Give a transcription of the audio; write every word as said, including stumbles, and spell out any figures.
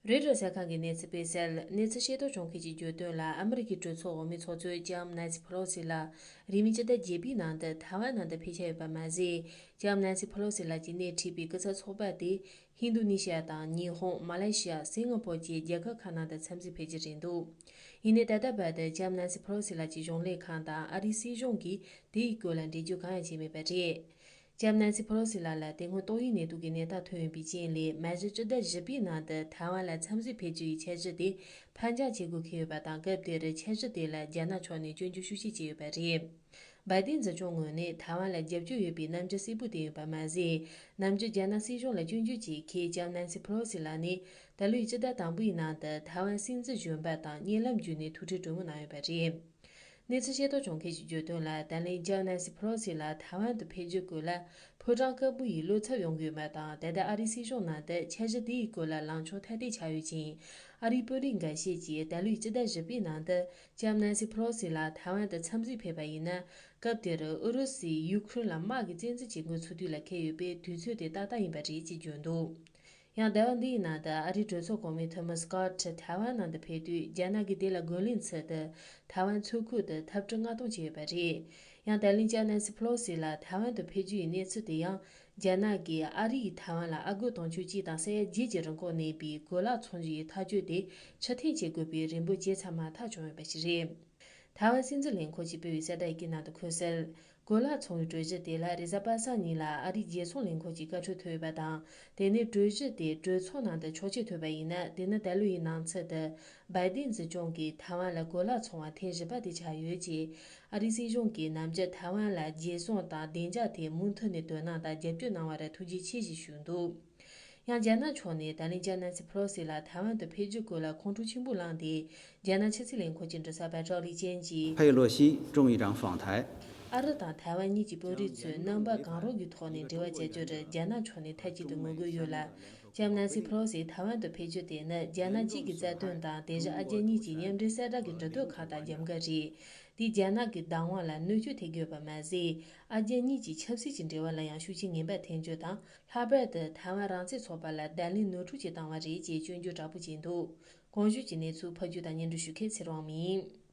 རོའི་ཊར་གསར་ཁང་གིས་གནས་ཚུལ་སྤེལ་གསལ། གནས་ཚུལ་ཤེས་རྟོགས་བྱུང་མཁན་གྱིས་བརྗོད་དོན་ལ། ཨ་མི་རི་ཀའི་གྲོས་ཚོགས་འོག་མའི་ཚོགས་གཙོས་ལྕམ་ནན་སི་ཕེ་ལོ་སི་ལགས་རིང་མིན་སྤྱི་ཟླ་བརྒྱད་པའི་ནང་དུ་ཐའེ་ཝན་ནང་དུ་ཕེབས་འཆར་ཡོད་པ་མ་ཟད། ལྕམ་ནན་སི་ཕེ་ལོ་སི་ལགས་ཀྱིས་སྣེ་ཁྲིད་པའི་སྐུ་ཚབ་ཚོགས་པ་དེ་ཧིན་རྡུ་ནི་ཤི་ཡ་དང་ཉི་ཧོང་། མ་ལེ་ཤི་ཡ། སིང་ག་པོར་བཅས་རྒྱལ་ཁབ་ཁག་ནང་དུ་འཚམས་གཟིགས་ཕེབས་རྒྱུ་རེད་འདུག་ཡིན་ནའི་ད་ལྟ་བར་དུ་ལྕམ་ནན་སི་ཕེ་ལོ་སི་ལགས་ཀྱི་གཞུང་ལས་ཁང་དང་ཨ་རིའི་སྲིད་གཞུང་གིས་དེའི་སྐོར་ལ་འགྲེལ་བརྗོད་གང་ཡང་བྱས་མེད་པ་རེད། ལྕམ་ནན་སི་ཕེ་ལོ་སི་ལགས་ལ་དེ་སྔོན་ཏོག་དབྱིབས་ནད་དུག་གི་ནད་རྟགས་ཐོན་ཡོད་པའི་རྐྱེན་ལས། མ་གཞི་སྤྱི་ཟླ་བཞི་པའི་ནང་དུ་ཐའེ་ཝན་ལ་འཚམས་གཟིགས་ཕེབས་རྒྱུ་ཡི་འཆར་གཞི་དེ་ཕར་འགྱངས་བྱེད་དགོས་འཁེལ་ཡོད་པ་དང་། སྐབས་དེར་འཆར་གཞི་དེ་ལ་རྒྱ་ནག་ཕྱོགས་ནས་སྐྱོན་བརྗོད་ཤུགས་ཆེ་བྱས་ཡོད་པ་རེད། བའི་ཏིན་སྲིད་སྐྱོང་ངོས་ནས་ཐའེ་ཝན་ལ་རྒྱབ་སྐྱོར་ཡོད་པའི་རྣམ་འགྱུར་གསལ་པོ་བསྟན་ཡོད་པ་མ་ཟད། ནམ་རྒྱུན་རྒྱ་ནག་སྲིད་གཞུང་ལ་སྐྱོན་བརྗོད་བྱེད་མཁན་ལྕམ་ནན་སི་ཕེ་ལོ་སི་ལགས་ནས་ད་ལོའི་སྤྱི་ཟླ་དང་པོའི་ནང་དུ་ཐའེ་ཝན་སྲིད་འཛིན་གཞོན་པ་དང་བརྙན་ལམ་བརྒྱུད་ནས་ཐུག་འཕྲད་གྲོས་མོལ་གནང་ཡོད་པ་རེད། གནས་ཚུལ་ཤེས་རྟོགས་བྱུང་མཁན་གྱིས་བརྗོད་དོན་ལ། ད་ལན་ལྕམ་ནན་སི་ཕེ་ལོ་སི་ལགས་ཐའེ་ཝན་དུ་ཕེབས་རྒྱུའི་སྐོར་ལ་ཕོ་བྲང་དཀར་པོ་ཡི་བློ་འཚབ་ཡོང་གི་ཡོད་པ་དང་། ད་ལྟ་ཨ་རིའི་སྲིད་གཞུང་ནང་དུ་འཆར་གཞི་དེའི་སྐོར་ལ་ལངས་ཕྱོགས་ཐ་དད་ཆགས་ཡོད་ཅིང་། ཨ་རིའི་དཔོན་རིགས་འགའ་ཤས་ཀྱིས་ད་ལོའི་སྤྱི་ཟླ་བཞི་པའི་ནང་དུ་ལྕམ་ནན་སི་ཕེ་ལོ་སི་ལགས་ཐའེ་ཝན་དུ་འཚམས་གཟིགས་ཕེབས་པ་ཡིན་ན། སྐབས་དེར་ཨུ་རུ་སུས་ཡུ་ཁུ་རེན་ལ་དམག་གིས་བཙན་འཛུལ་བྱེད་འགོ་ཚུགས་དུས་ལ་འཁེལ་ཡོད་པས། དུས་ཚོད་དེ་ཏག་ཏག་ཡིན་པ་རེད་ཅེས་བརྗོད་འདུག་ཡང་ཟླ་བ་འདིའི་ནང་དུ་ཨ་རིའི་གྲོས་ཚོགས་གོང་མའི་ཐོ་མ་སི་ཀོ་ཊི་ཐའེ་ཝན་ནང་དུ་ཕེབས་དུས། རྒྱ་ནག་གིས་དེ་ལ་རྒོལ་ལན་ཚུལ་དུ་ཐའེ་ཝན་མཚོ་ཁུལ་དུ་འཐབ་གྲུ་མངགས་གཏོང་བྱས་ཡོད་པ་རེད། ཡང་ད་ལན་ལྕམ་ནན་སི་ཕེ་ལོ་སི་ལགས་ཐའེ་ཝན་དུ་ཕེབས་རྒྱུ་ཡི་གནས་ཚུལ་དེ་ཡང་། རྒྱ་ནག་གིས་ཨ་རི་ཡིས་ཐའེ་ཝན་ལ་ཨ་སྒོར་དུང་ཕྱུར་གཅིག་དང་ས་ཡ་བརྒྱད་ཀྱི་རིན་གོང་གནས་པའི་གོ་ལག་ཚོང་རྒྱུ་ཡི་ཐག་གཅོད་དེ་ཕྱིར་འཐེན་བྱེད་དགོས་པའི་རེ་འབོད་བྱས་ཚར་མ་ཐག་བྱུང་ཡོད་པ་ཞིག་རེད། ཐའེ་ཝན་སྲིད་འཛིན་ལས་ཁུངས་ཀྱིས་སྤེལ་བའི་གསལ་བསྒྲགས་ཡི་གེ་ནང་དུ་འཁོད་གསལ། གོ་ལག་ཚོང་བའི་གྲོས་གཞི་དེ་ལ་རེས་གཟའ་པ་སངས་ཉིན་ལ་ཨ་རིའི་རྒྱལ་སྲུང་ལས་ཁུངས་ཀྱི་བཀའ་འཁྲོལ་ཐོབ་ཡོད་པ་དང་། དེ་ནས་གྲོས་གཞི་དེ་གྲོས་ཚོགས་ནང་དུ་ཆོག་མཆན་ཐོབ་པ་ཡིན་ན། དེ་ནི་ད་ལོ་ཡི་ནང་ཚུད་དུ་བའི་ཏིན་སྲིད་སྐྱོང་གིས་ཐའེ་ཝན་ལ་གོ་ལག་ཚོང་བ་ཐེངས་བཞི་པ་དེ་ཆགས་ཡོད་ཅེས། ཨ་རིའི་སྲིད་གཞུང་གིས་ནམ་རྒྱུན་ཐའེ་ཝན་ལ་རྒྱལ་སྲུང་དང་བདེ་འཇགས་ཐད་མུ་མཐུད་ནས་དོ་སྣང་དང་རྒྱབ་སྐྱོར་གནང་བར་ཐུགས་རྗེ་ཆེ་ཞེས་ཞུས་འདུག་ཡང་རྒྱ་ནག་ཕྱོགས་ནས་ད་ལན་ལྕམ་ནན་སི་ཕེ་ལོ་སི་ལགས་ཐའེ་ཝན་དུ་ཕེབས་རྒྱུའི་སྐོར་ལ་ཁོང་ཁྲོ་ཆེན་པོ་ལངས་ཏེ། རྒྱ་ནག་ཕྱི་སྲིད་ལས་ཁུངས་ཀྱི་མགྲིན་ཚབ་པ་ཀྲའོ་ལི་ཅན་གྱིས། 佩洛西众议长访台。 ཨ་རི་དང་ཐའེ་ཝན་གཉིས་ཀྱི་དཔོན་རིགས་ཚོས་རྣམ་པ་གང་རུང་གི་ཐོག་ནས་འབྲེལ་བ་བྱ་རྒྱུར་རྒྱ་ནག་ཕྱོགས་ནས་མཐའ་གཅིག་ཏུ་ངོ་རྒོལ་ཡོད་ལ། ལྕམ་ནན་སི་ཕེ་ལོ་སི་ཐའེ་ཝན་དུ་ཕེབས་རྒྱུ་དེ་ནི་རྒྱ་ནག་གཅིག་གི་རྩ་དོན་དང་། དེ་བཞིན་ཨ་རྒྱ་གཉིས་ཀྱི་མཉམ་འབྲེལ་གསལ་བསྒྲགས་ཀྱི་འགྲུལ་སྟོན་ཁག་དང་རྒྱབ་འགལ་རེད། དེས་རྒྱ་ནག་གི་བདག་དབང་ལ་གནོད་སྐྱོན་ཐེབས་ཀྱི་ཡོད་པ་མ་ཟད། ཨ་རྒྱ་གཉིས་ཀྱི་ཆབ་སྲིད་ཀྱི་འབྲེལ་བ་ལ་ཡང་ཤུགས་རྐྱེན་ངན་པ་ཐེབས་རྒྱུ་དང་། ལྷག་པར་དུ་ཐའེ་ཝན་རང་བཙན་ཚོགས་པ་ལ་བརྡ་ལན་ནོར་འཁྲུལ་ཅིག་བཏང་བ་རེད་ཅེས་སྐྱོན་བརྗོད་དྲག་པོ་བྱས་འདུག་གོང་ཞུས་ཀྱི་གནས་ཚུལ་ཕབ་སྒྱུར་དང་སྙན་སྒྲོན་ཞུ་མཁན་ཚེ་རིང་དབང་མོ་ཡིན།